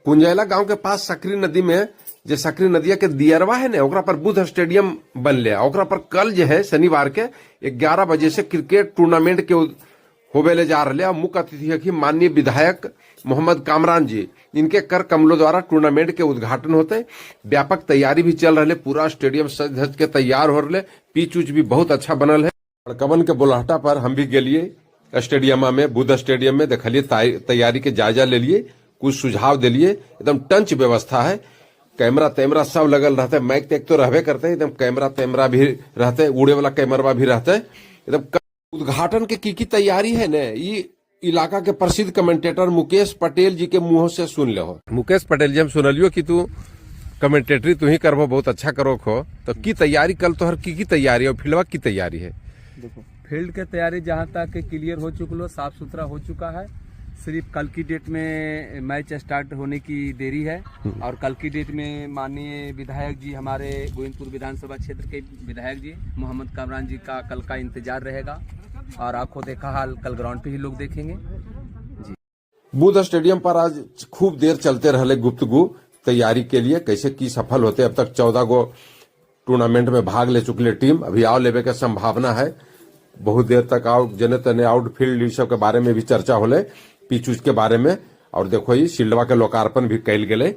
कुंजैला गांव के पास सकरी नदी में, जे सकरी नदिया के दियरवा है ने, ओकरा पर बुद्ध स्टेडियम बनले। ओकरा पर कल जो है शनिवार के 11 बजे से क्रिकेट टूर्नामेंट के होवे ले जा रहे। और मुख्य अतिथि है कि माननीय विधायक मोहम्मद कामरान जी, इनके कर कमलों द्वारा टूर्नामेंट के उद्घाटन होते। व्यापक तैयारी भी चल रहे, पूरा स्टेडियम सज धज के तैयार हो रहे, पिच उच भी बहुत अच्छा बनल है। लड़कवन के बोलाहटा पर हम भी गेलिए स्टेडियम में, बुद्ध स्टेडियम में देखलिए, तैयारी के जायजा ले लिए, कुछ सुझाव दिलिए। एकदम टंच व्यवस्था है, कैमरा तैमरा सब लगल रहते, माइक तक तो रहबे करते, एकदम कैमरा तैमरा भी रहते, उड़े वाला कैमरा भी रहते एकदम। उद्घाटन के की तैयारी है ने, ये इलाका के प्रसिद्ध कमेंटेटर मुकेश पटेल जी के मुंह से सुन ले हो। मुकेश पटेल जी, हम सुनलियो कि तू कमेंटेटरी तू ही करबो, बहुत अच्छा करो खो, तो की तैयारी कल तोहर की तैयारी और फील्डवा की तैयारी है? देखो, फील्ड के तैयारी जहाँ तक क्लियर हो चुकलो, साफ सुथरा हो चुका है। सिर्फ कल की डेट में मैच स्टार्ट होने की देरी है और कल की डेट में माननीय विधायक जी, हमारे गोविंदपुर विधानसभा क्षेत्र के विधायक जी मोहम्मद कामरान जी का कल का इंतजार रहेगा और आंखों देखा हाल कल ग्राउंड पे ही लोग देखेंगे जी। बुद्ध स्टेडियम पर आज खूब देर चलते रहले गुप्तगु तैयारी के लिए, कैसे की सफल होते। अब तक 14 गो टूर्नामेंट में भाग ले चुकले टीम, अभी आओ लेवे के संभावना है। बहुत देर तक आओ जने तने आउटफील्ड ई सब के बारे में भी चर्चा होले, पिच उच के बारे में। और देखो ये शील्डवा के लोकार्पण भी कैल गेले।